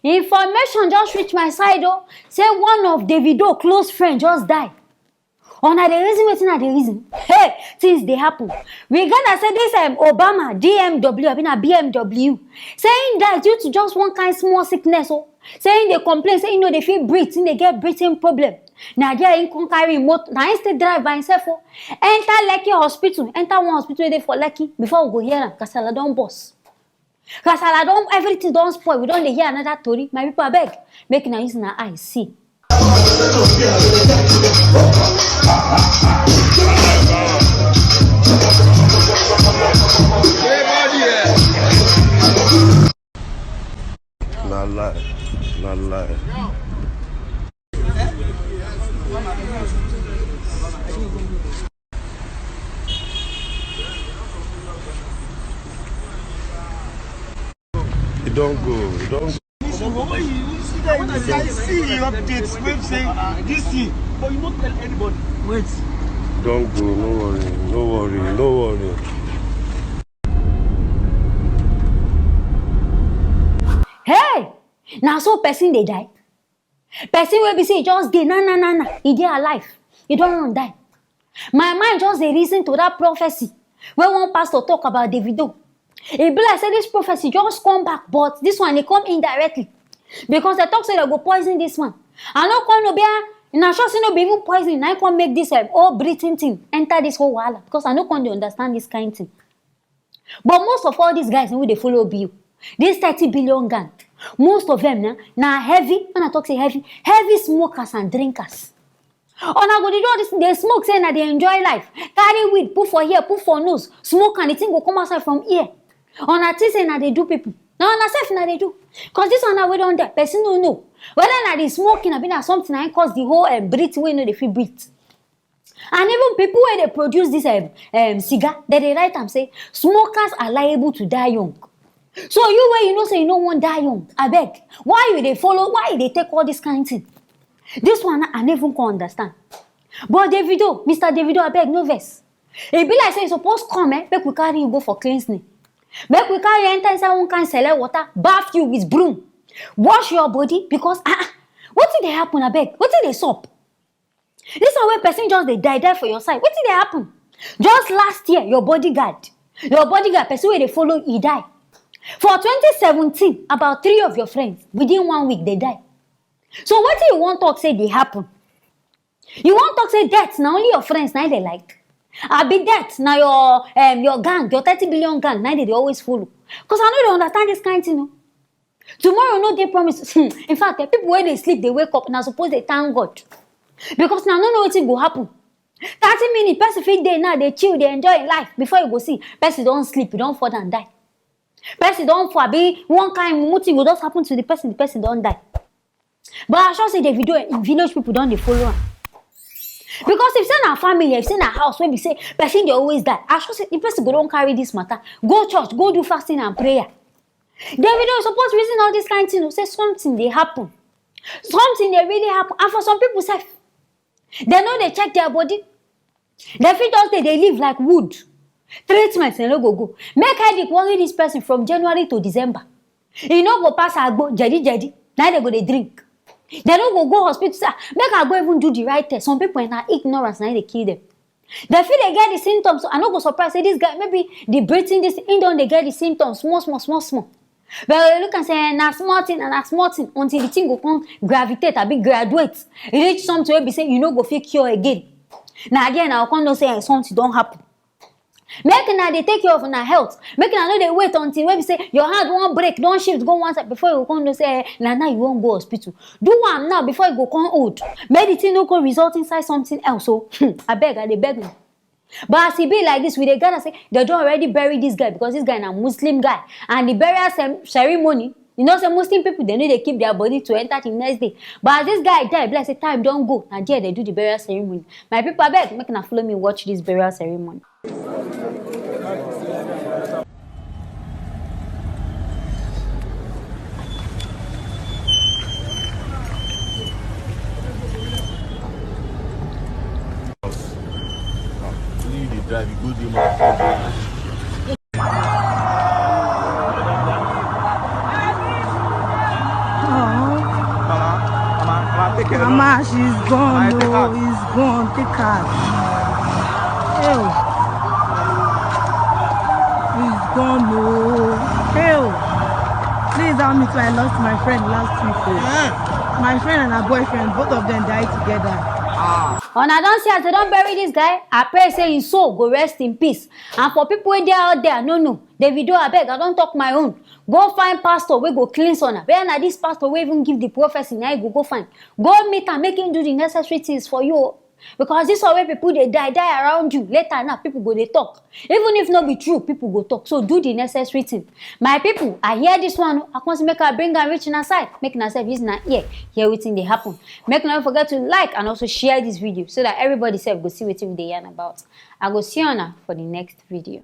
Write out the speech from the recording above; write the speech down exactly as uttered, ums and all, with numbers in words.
Information just reach my side o, say one of Davido close friend just die. Una dey reason wetin I dey reason? Hey, things dey happen. We gather say this um, Obama D M W, abi na B M W, say he die due to just one kind small sickness o. Say he dey complain say he no dey fit breathe, he dey get breathing problem. Na there he come carry him motor, na he still drive by himself o. Enter Lekki hospital, enter one hospital wey dey for Lekki, before we go hear am, kasala don burst. Kasala don, everything don spoil, we don dey hear another tori. My people, abeg, make una use una eye see. Na lie, na lie. E don go, e don go. I see the updates wey say this thing, but you no tell anybody. Wait. Don go, no worry, no worry, no worry. Hey! Na so person dey die? Person wey be say e just dey na na na na, e dey alive, e don run die. My mind just dey reason to that prophecy wey one pastor talk about Davido. E be like say this prophecy just come back, but this one e come indirectly, because dem talk say dem go poison this one. I no come know, bia na sure say no be even poison na come make this um, whole breathing thing enter this whole wahala, because I no come dey understand this kind thing. But most of all these guys wey dey follow bill, this thirty billion gang, most of them na na heavy, when I talk say heavy, heavy smokers and drinkers. Una go dey do all this, dey smoke say na dey enjoy life, carry weed put for ear, put for nose, smoke and the thing go come outside from ear. Una think say na dey do people, na una sef na dey do. Cause this one now wey don die, person no know whether na the smoking abi na something na im cause the whole um, breathing wey no dey fit breathe. And even people wey dey produce this um, um, cigar, dem dey write am say smokers are liable to die young. So you wey you know say you no wan die young, abeg, why you dey follow, why you dey take all this kind thing? This one I no even come understand. But Davido, Mister Davido, abeg no vex. E be like say you suppose come eh, make we carry you go for cleansing. Make we carry you enter inside one kind sele water, baff you with broom, wash your body because ah, ah, wetin dey happen abeg? Wetin dey sup? This one wey person just dey die die for your side, wetin dey happen? Just last year, your bodyguard, your bodyguard, person wey dey follow, e die. For twenty seventeen, about three of your friends within one week dey die. So wetin you wan talk say dey happen? You wan talk say death na only your friends na im dey like? Abi death na your um, your gang, your thirty billion gang na im dey dey always follow? Cause I no dey understand this kind thing o. Tomorrow no dey promise. In fact, eh, people wey dey sleep dey wake up na suppose dey thank God, because na no know wetin go happen. Thirty minutes, person fit dey now dey chill, dey enjoy im life, before you go see person don sleep, e don fall down die. Person don fall, abi one kind mumu thing go just happen to the person, the person don die. But I sure say Davido, im village people don dey follow am. Because if say na family, if say na house wey be say person dey always die, I sure say the person go don carry this matter go church, go do fasting and prayer. Davido, you suppose reason all this kind thing o, say something dey happen. Something dey really happen. And for some people sef, dem no dey check their body. Dem fit just dey dey live like wood. Treatment dem no go go. Make headache worry this person from January to December. E no go pass agbo, jedi jedi, na im dem go dey drink. Dem no go go hospital say ah, make I go even do the right test. Some people eh, na ignorance na im dey kill dem. Dem fit dey get the symptoms, so I no go surprise say this guy, maybe the breathing, this im don dey get the symptoms small small small small. But you look am say eh, na small thing, na small thing, until the thing go come gravitate, abi graduate, reach something wey be say you no go fit cure again. Na there una go come know say eh, something don happen. Make una dey take care of una health, make una no dey wait until wey be say your hand wan break, don shift go one side before you go come know say eh, na now you wan go hospital. Do am now before e go come old, make the thing no come result inside something else o. Abeg, I dey beg una. But as e be like this, we dey gather say dem don already bury this guy, because this guy na Muslim guy, and the burial cem- ceremony, you know say Muslim people dem no dey keep their body to enter the next day. But as this guy die, e be like say time don go, na there dem do the burial ceremony. My people, abeg, make una follow me watch this burial ceremony. Only you dey drive, you go dey my phone. Mama, she's gone. Oh, he's gone. Take her. Ew. He's gone. Oh, ew. Please help me too. I lost my friend last week. Oh. My friend and her boyfriend, both of them died together. Una don see as dem don bury this guy? I pray say him soul go rest in peace. And for people wey dey out there, no, no, Davido, abeg, I don talk my own. Go find pastor wey go cleanse una. Where na this pastor wey even give the prophecy, na you go go find. Go meet am, make him do the necessary things for you o. Because this one wey people dey die, die around you, later now people go dey talk. Even if no be true, people go talk. So do the necessary thing. My people, I hear this one o. I come say make I bring am reach una side. Make una sef use una ear hear wetin dey happen. Make una no forget to like and also share this video so that everybody sef go see wetin we dey yarn about. I go see una for the next video.